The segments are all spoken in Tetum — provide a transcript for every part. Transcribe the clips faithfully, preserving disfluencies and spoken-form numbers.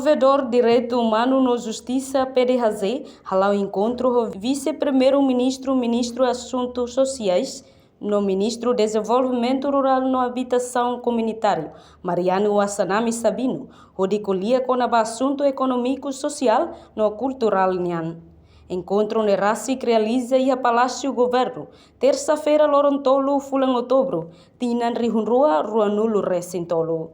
Provedór Direitu Umanu no Justisa, P D H J, hala'o enkontru ho Vise-Primeiru-Ministru, Ministru Asuntu Sosiais, no Ministru Dezenvolvimentu Rurál no Abitasaun Komunitáriu, Mariano Assanami Sabino, hodi ko'alia kona-ba asuntu ekonómiku, sosiál no kulturál nian. Enkontru ne'e rasik realiza iha Palásiu Governu, tersa-feira, loron tolu fulan Outubru, tinan rihun rua ruanulu resin tolu.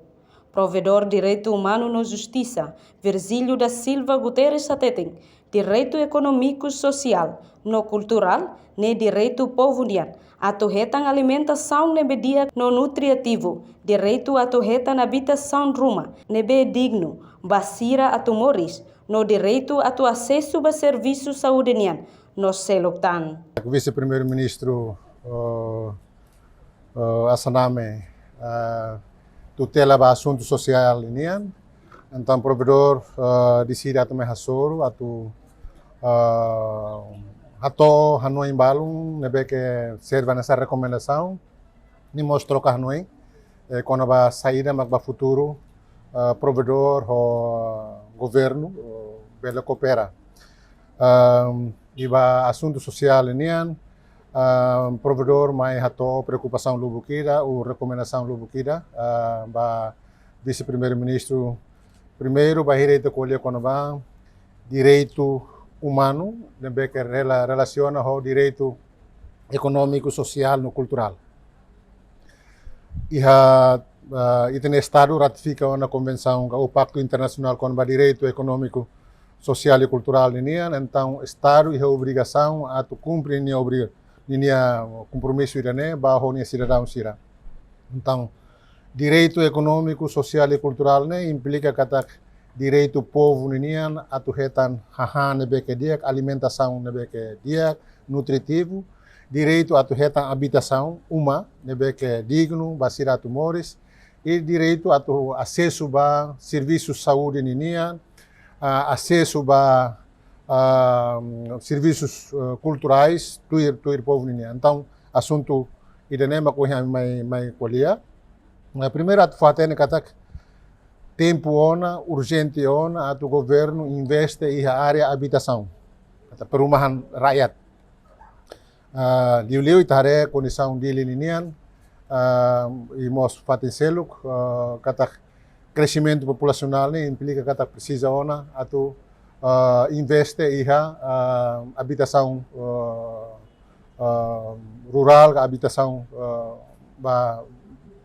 Provedór Direitu Umanu no Justisa, Virgílio da Silva Guterres hateten, direitu ekonómiku, sosiál no kulturál ne'e direitu povu nian atu hetan alimentasaun ne'ebé di'ak no nutritivu, direitu atu hetan abitasaun ruma ne'ebé dignu ba sira atu moris, no direitu atu asesu ba servisu saúde nian no seluk tan. Vise-Primeiru-Ministru, eh, eh, Assanami, eh, tutela ba asuntu sosiál nian. Entaun provedór, eh, deside atu mai hasoru, atu, eh, hato'o hanoin balun ne'ebé ke serve hanesan rekomendasaun, no mós troka hanoin, eh, kona-ba saida mak ba futuru, eh, provedór ho governu, eh, bele koopera. Ehm, i ba asuntu sosiál nian, ehm, provedór mai hato'o preokupasaun lubuk ida, ou rekomendasaun lubuk ida, eh, ba Vise-Primeiru-Ministru, primeiru bainhira ita ko'alia kona-ba direitu umanu, ne'ebé ke rela-, relasiona ho direitu ekonómiku, sosiál no kulturál. Iha, ah, ita-nia Estadu ratifika ona konvensaun ka ou paktu internasionál kona-ba direitu ekonómiku, sosiál i kulturál ninian, entaun Estadu iha obrigasaun atu kumpre ninia obri-, ninia kompromisu ida-ne'e ba ho nia sidadaun sira. Entaun, direitu ekonómiku, sosiál i kulturál ne'e implika katak direitu povu ninian atu hetan hahán ne'ebé ke di'ak, alimentasaun ne'ebé ke di'ak, nutritivu, direitu atu hetan abitasaun, uma ne'ebé ke dignu ba sira atu moris, i direitu atu asesu ba servisu saúde ninian, ah, asesu ba, ah, servisus, eh, kulturais, tuir, tuir povu ninian. Entaun, asuntu ida-ne'e mak ohin ami mai, mai ko'alia. Nah, primeiru atu fó-hatene katak tempu ona, urjente ona atu governu investe iha área abitasaun, katak perumahan rakyat. Ah, liuliu ita haree kondisaun Dili ninian, ah, i mós fatin seluk, ah, katak kresimentu populasionál ne'e implika katak presiza ona atu, ah, investe iha, ah, abitasaun, ah, ah, rurál ka abitasaun, ah, ba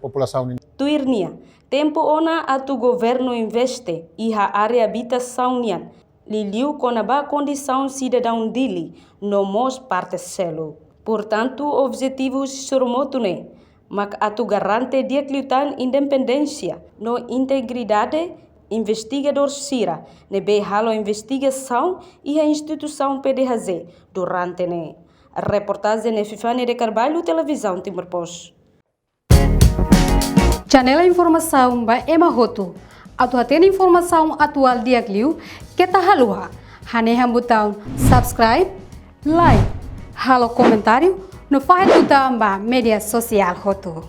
populasaun ninian. Tuir nia, tempu ona atu governu investe iha área abitasaun nian, liuliu kona-ba kondisaun sidadaun Dili no mós parte seluk. Portantu, objetivu husi suru-motu ne'e mak atu garante di'ak liután independénsia no integridade investigadór sira ne'ebé halo investigasaun iha instituisaun P D H J durante ne'e. Reportajen Epifania de Carvalho, Televizaun Timor Post. Janela informasaun ba ema hotu. Atu hatene informasaun atuál di'ak liu, keta haluha hanehan butaun subscribe, like, halo komentáriu, no fahe tutan ba média sosiál hotu.